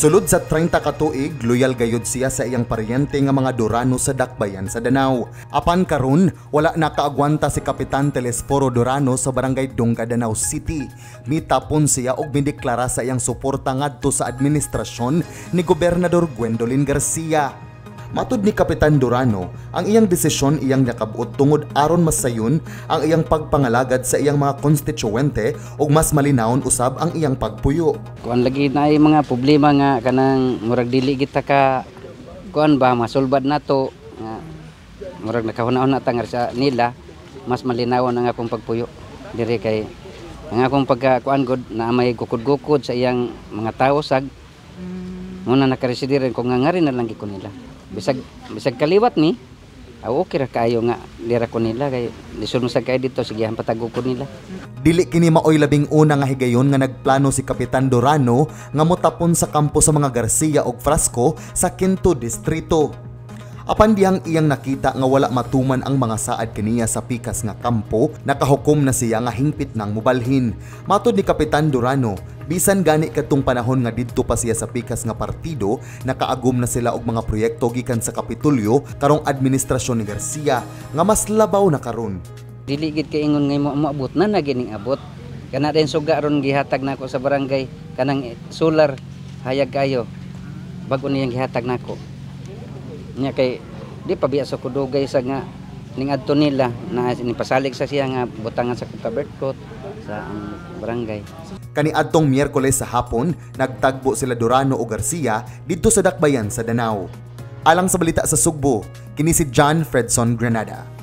Sulod sa 30 ka tuig, loyal gayud siya sa iyang paryente nga mga Durano sa Dakbayan sa Danao. Apan karon, wala na kaagwanta si Kapitan Telesforo Durano sa Barangay Dungga, Danao City. Mitapon siya og mideklara sa iyang suporta ngadto sa administrasyon ni Gobernador Gwendolyn Garcia. Matud ni Kapitan Durano, ang iyang desisyon iyang nakabot tungod aron masayon ang iyang pagpangalagad sa iyang mga konstituente ug mas malinawon usab ang iyang pagpuyo. Kuan lagi na ay mga problema nga kanang murag dili kita ka kuan ba masulbad nato nga murag nakahuna-huna ta nga sa nila mas malinaw ang akong pagpuyo diri kay ang akong pagka kuan gud na may gukod-gukod sa iyang mga tawo sag muna nakaresidir ko nga ngari na lang gid ko nila bisag bisag kaliwat ni aw okay ra kaayo nga dira ko nila kay lisod mo sa kay dito sige ang patagukod nila. Dili kini maoy labing una nga higayon nga nagplano si Kapitan Durano nga motapon sa kampo sa mga Garcia ug Frasco sa Quinto Distrito. Apan dihang iyang nakita nga wala matuman ang mga saad kaniya sa pikas nga kampo, nakahukom na siya nga hingpit nang mubalhin. Matod ni Kapitan Durano, bisan gani kadtong panahon nga didto pa siya sa pikas nga partido, nakaagom na sila og mga proyekto gikan sa Kapitolyo karong administrasyon ni Garcia nga mas labaw na karon. Dili gid kay ingon ngay mo moabot na na gining abot kana din suga ron gihatag nako sa barangay kanang solar hayag kayo bag-o niyang gihatag nako nya kay di pa biya sa kudugay sa nga ning adto nila na ni pasalig sa siya nga butangan sa covered court sa ang barangay. Kaniadtong Miyerkules sa hapon, nagtagbo sila Durano o Garcia didto sa Dakbayan sa Danao. Alang sa Balita sa Sugbo, kini si John Fredson Granada.